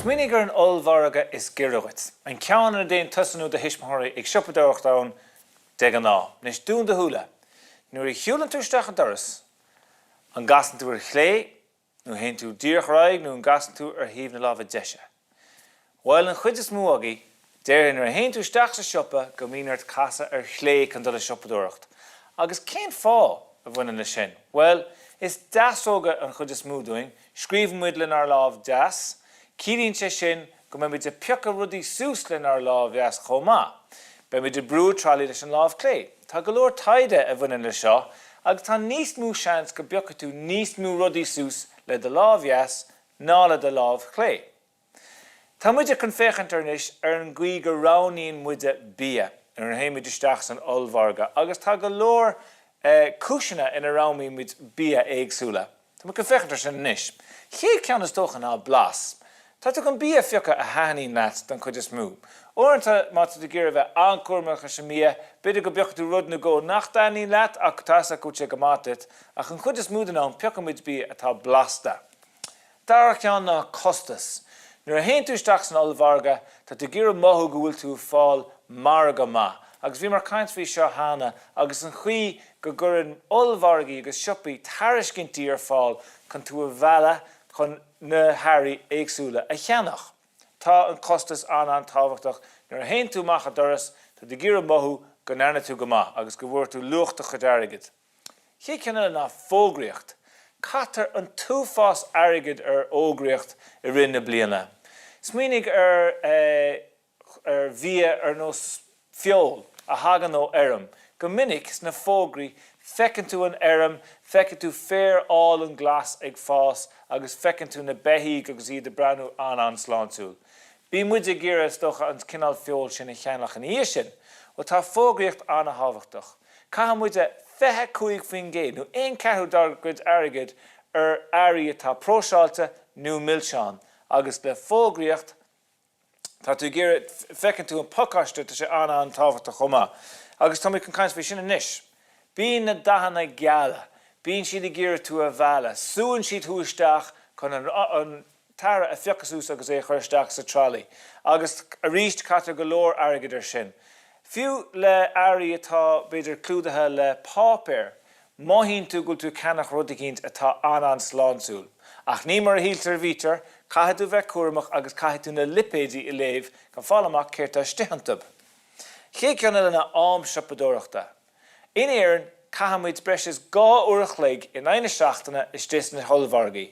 Smaoinigh ar an ollmhargadh is giorra dhuit, an ceann ina dtéann tusa nó do thuismitheoirí ag siopadóireacht ann de ghnáth. Anois dún do shúile. Nuair a shiúlann tú isteach an doras, an gcasann tú ar chlé nó théann tú díreach ar aghaidh nó an gcasann tú ar thaobh na láimhe deise? Bhuel, an chuid is mó agaibh, déarfainn nuair a théann tú isteach sa siopa go mbíonn ort casadh ar chlé chun dul ag siopadóireacht. Agus cén fáth a bhaineann leis sin? Bhuel, is deasóga an chuid is mó dúinn, scríobhann muid lenár lámh deas, ciallaíonn sé sin go mbeidh muid ag piocadh rudaí suas lenár lámh dheas chomh maith. Beidh muid ag brú an tralaí leis an lámh clé. Tá go leor taighde a bhaineann le seo agus tá níos mó seans go bpiocfaidh tú níos mó rudaí suas le do lámh dheas ná le do lámh chlé. Tá muide chun féachaint ar anois ar an gcaoi go roghnaíonn muide bia nuair a théann muid isteach san ollmhargadh agus tá go leor cúiseanna ina roghnaíonn muid bia éagsúla. Tá muid chun féachaint ar sin anois. Chéad cheann is dócha ná blas. Tá tú chun bia a phiocadh a thaitníonn leat don chuid is mó. Uaireanta má tá tú ag iarraidh a bheith an-chúramach leis an mbia, b'fhéidir go bpiocfaidh tú rud nó dhó nach dtaitníonn leat ach tá 'fhios agat go bhfuil sé go maith duit, ach an chuid is mó den am piocann muid bia atá blasta. Dara ceann ná costas. Nuair a théann tú isteach san ollmhargadh, tá tú ag iarraidh mothú go bhfuil tú ag fáil margadh maith. Agus bhíomar ag caint faoi seo cheana agus an chaoi go gcuireann ollmhargaí agus siopaí tairiscintí ar fáil chun tú a mhealladh chun na hearraí éagsúla a cheannach. Tá an costas an-an-tábhachtach nuair a théann tú amach an doras, tá tú ag iarraidh mothú go ndearna tú go maith agus go bhfuair tú luach do chuid airgid. Chéad cheann eile ná fógraíocht. Caitear an t-uafás airgid ar fhógraíocht i rith na bliana. Smaoinigh ar ar bhia ar nós feoil a thagann ó fheirm. Go minic sna fógraí feiceann tú an fheirm, feiceann tú féar álainn glas ag fás agus feiceann tú na beithígh agus iad ag breathnú an-an-sláintiúil. Bíonn muid ag iarraidh, is dócha, an cineál feoil sin a cheannach ina dhiaidh sin. Bhuel, tá fógraíocht an-thábhachtach. Caitheann muide 25% nó aon cheathrú dár gcuid airgid ar earraí atá próiseáilte nó milseáin agus le fógraíocht, Tá tú ag iarraidh, feiceann tú an pacáiste, tá sé an-an-tábhachtach chomh maith. Agus tá muid chun caint faoi sin anois. Bíonn na dathanna geala, bíonn siad ag iarraidh tú a mhealladh, súann siad thú isteach chun an an t-earra a phiocadh suas agus é a chur isteach sa tralaí. Agus arís caitear go leor airgid ar sin. Fiú le earraí atá, b'fhéidir, clúdaithe le páipéar, Mothaíonn tú go bhfuil tú ag ceannach rud eicínt atá an-an-sláintiúil. Ach ní mar a shíltear a bhítear, caithfidh tú bheith cúramach agus caithfidh tú na lipéidí a léamh chun fáil amach céard tá istigh iontu. Chéad cheann eile ná am siopadóireachta. In Éirinn, caitheann muid breis is 2 uair a chloig in aghaidh na seachtaine istigh sna hollmhargaí.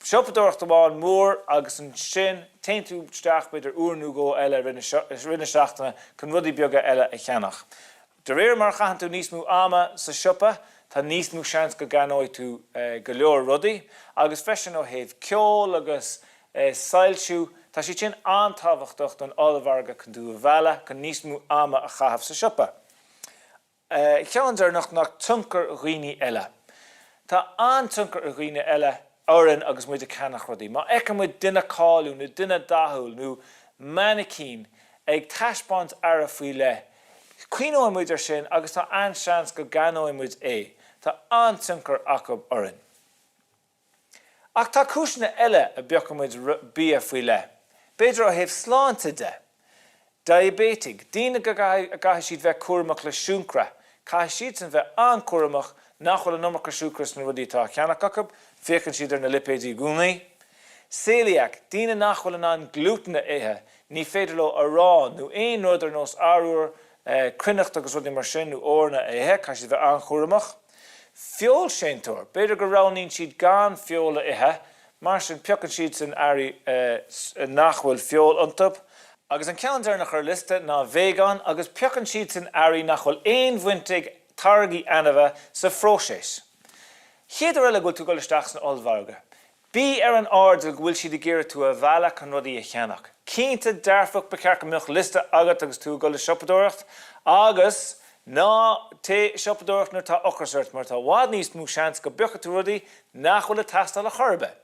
Siopadóireacht amháin mór agus ansin téann tú isteach b'fhéidir uair nó dhó eile i rith na seachtaine chun rudaí beaga eile a cheannach. De réir mar a chaitheann tú níos mó ama sa siopa, tá níos mó seans go gceannóidh tú go leor rudaí agus freisin ó thaobh ceol agus soilsiú, tá siad sin an-tábhachtach don ollmhargadh chun tú a mhealladh chun níos mó ama a chaitheamh sa siopa. Ceann deireanach ná tionchar dhaoine eile. Tá an-tionchar ar dhaoine eile orainn agus muid ag ceannach rudaí. Má fheiceann muid duine cáiliúil nó duine dathúil nó mainicín ag taispeáint earra faoi leith, cuimhneoidh muid ar sin agus tá an-seans go gceannóidh muid é. Tá an-tionchar acu orainn. Ach tá cúiseanna eile a bpiocann muid bia faoi leith, b'fhéidir ó thaobh sláinte de. Diaibéitigh, daoine go gcaithfidh siad bheith cúramach le siúcra, caithfidh siadsan bheith an-chúramach nach bhfuil an iomarca siúcra sna rudaí atá á cheannach acu, féachann siad ar na lipéidí i gcónaí. Celiac, daoine nach bhfuil in ann glútan a ithe, ní féidir leo arán nó aon rud ar nós arbhar, cruithneacht agus rudaí mar sin nó eorna a ithe, caithfidh siad bheith an-chúramach. Feoilséantóir, b'fhéidir go roghnaíonn siad gan feoil a ithe, mar sin piocann siadsan earraí nach bhfuil feoil iontu. Agus an ceann deireanach ar an liosta ná veigeán agus piocann siadsan earraí nach bhfuil aon bhaint ag táirgí ainmhithe sa phróiseas. Chéad uair eile go bhfuil tú ag dul isteach san ollmhargadh, Bí ar an airdeall go bhfuil siad ag iarraidh tú a mhealladh chun rudaí a cheannach. Cinnte dearfach, ba cheart go mbeadh liosta agat agus tú ag dul ag siopadóireacht agus ná téigh ag siopadóireacht nuair atá ocras ort mar tá i bhfad níos mó seans go bpiocfaidh tú rudaí nach bhfuil ag teastáil ar chor ar bith.